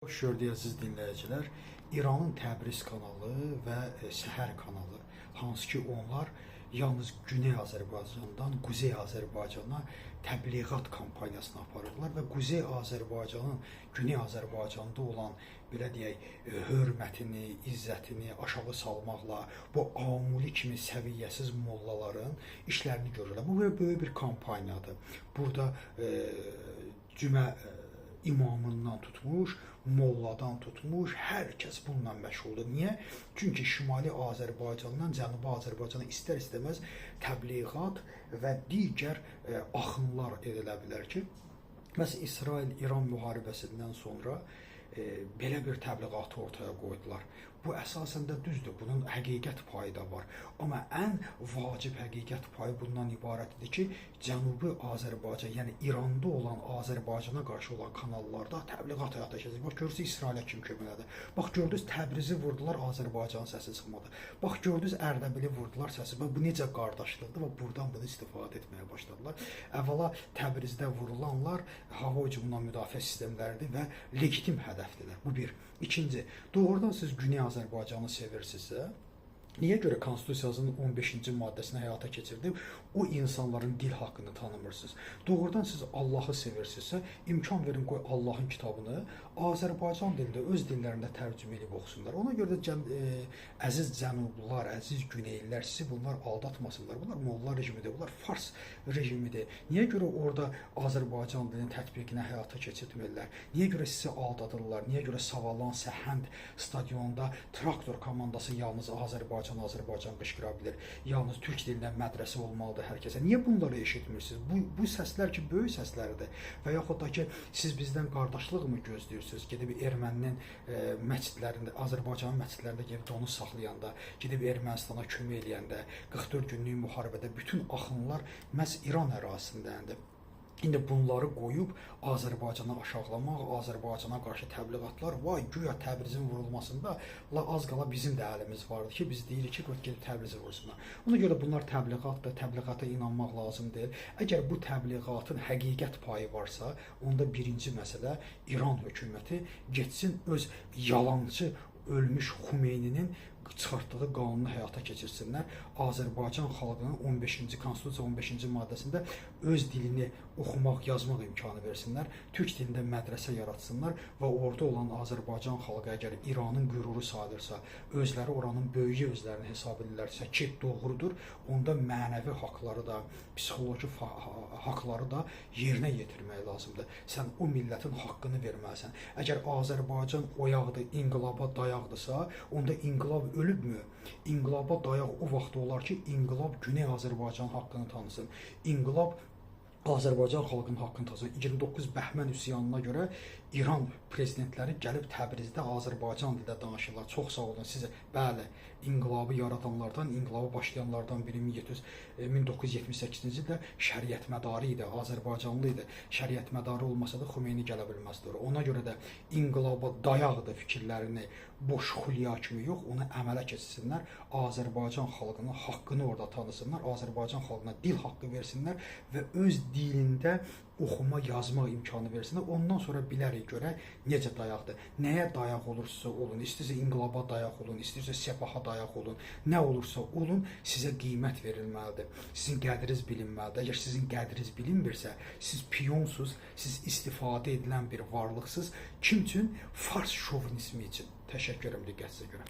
Xoş gördük, əziz dinləyicilər. İranın Təbriz kanalı və Səhər kanalı, hansı ki onlar yalnız Güney Azərbaycandan Quzey Azərbaycana təbliğat kampaniyasını aparırlar və Quzey Azərbaycanın Güney Azərbaycanda olan belə deyək, hörmətini, izzətini aşağı salmaqla bu Amuli kimi səviyyəsiz mollaların işlərini görürlər. Bu belə böyük bir kampaniyadır. Burada cümə imamından tutmuş, molladan tutmuş, hər kəs bununla məşğuldur. Niyə? Çünki Şimali Azərbaycandan Cənubi Azərbaycana istər-istəməz təbliğat və digər axınlar edilə bilər ki, məsələn İsrail-İran müharibəsindən sonra belə bir təbliğatı ortaya qoydular. Bu əsasən də düzdür, bunun həqiqət payı da var. Amma ən vacib həqiqət payı bundan ibarət idi ki, Cənubi Azərbaycan, yəni İranda olan Azərbaycana qarşı olan kanallarda təbliğat həyata keçirir. Bax görürsüz İsrailə kim kömək elədi. Bax gördünüz Təbrizi vurdular, Azərbaycanın səsi çıxmadı. Bax gördünüz Ərdəbili vurdular, səsi. Bax bu necə qardaşlıqdır və burdan bunu istifadə etməyə başladılar. Əvvəla Təbrizdə vurulanlar hava hücumundan müdafiə sistemləridir və legitim hədəfdirlər. Bu bir. İkinci, doğrudan siz Güney Azərbaycanı sevirsinizsə, niyə görə Konstitusiyasının 15-ci maddəsini həyata keçirdib o insanların dil haqqını tanımırsınız? Doğrudan siz Allahı sevirsinizsə, imkan verin qoy Allahın kitabını Azərbaycan dilində, öz dillərində tərcümə edib oxusunlar. Ona görə də əziz cənublular, əziz güneylilər, sizi bunlar aldatmasınlar. Bunlar molla rejimidir, bunlar fars rejimidir. Niyə görə orada Azərbaycan dilinin tətbiqini həyata keçirtmirlər? Niyə görə sizi aldadırlar? Niyə görə Savalan, Səhənd stadionunda traktor komandası yalnız Azərbaycan, Azərbaycan qışqıra bilir? Yalnız türk dilindən mədrəsə olmalıdır hər kəsə. Niyə bunları eşitmirsiniz? Bu səslər ki, böyük səslərdir. Və yaxud da ki, siz bizdən qardaşlıq mı gözləyirsiniz? Gedib erməninin məscidlərində, Azərbaycanın məscidlərində gedib donuz saxlayanda, gedib Ermənistana kömək eləyəndə, 44 günlük müharibədə bütün axınlar məhz İran ərazisindəndir. İndi bunları qoyub Azərbaycana aşağılamaq, Azərbaycana qarşı təbliğatlar, vay güya Təbrizin vurulmasında la az qala bizim də əlimiz vardı ki, biz deyirik ki, qoy gedib Təbrizi vursunlar. Ona görə bunlar təbliğatdır, təbliğata inanmaq lazım deyil. Əgər bu təbliğatın həqiqət payı varsa, onda birinci məsələ İran hökuməti getsin öz yalançı ölmüş Xumeyninin çıxartdığı qanunu həyata keçirsinlər. Azərbaycan xalqının 15-ci Konstitusiya 15-ci maddəsində öz dilini oxumaq, yazmaq imkanı versinlər. Türk dilində mədrəsə yaratsınlar və orada olan Azərbaycan xalqı əgər İranın qüruru sayılırsa, özləri oranın böyüyü özlərini hesab edirlərsə ki, doğrudur, onda mənəvi haqları da, psixoloji haqları da yerinə yetirmək lazımdır. Sən o millətin haqqını verməlisən. Əgər Azərbaycan oyaqdır, inqilaba dayaqdırsa, onda inqilab ölübmü? İnqilaba dayaq o vaxt olar ki, inqilab Güney Azərbaycan haqqını tanısın. İnqilab Azərbaycan xalqının haqqını tanısın. 29 Bəhmən üsyanına görə İran prezidentləri gəlib Təbrizdə Azərbaycan dilində danışırlar. Çox sağ olun sizə. Bəli, inqilabı yaradanlardan, inqilabı başlayanlardan biri 1978-ci ildə şəriətmədarı idi, Azərbaycanlı idi. Şəriətmədarı olmasa da Xümeyni gələ bilməzdi ora. Ona görə də inqilaba dayaqdır fikirlərini boş xülya kimi yox, onu əmələ keçirsinlər. Azərbaycan xalqının haqqını orada tanısınlar, Azərbaycan xalqına dil haqqı versinlər və öz dilində oxuma, yazma imkanı versinlər. Ondan sonra bilərik görək necə dayaqdır. Nəyə dayaq olursa olun, istəyirsə inqilaba dayaq olun, istəyirsə sepaha dayaq olun, nə olursa olun, sizə qiymət verilməlidir. Sizin qədriniz bilinməlidir. Əgər sizin qədriniz bilinmirsə, siz piyonsuz, siz istifadə edilən bir varlıqsınız. Kim üçün? Fars şovinizmi üçün. Təşəkkür edirəm diqqətinizə görə.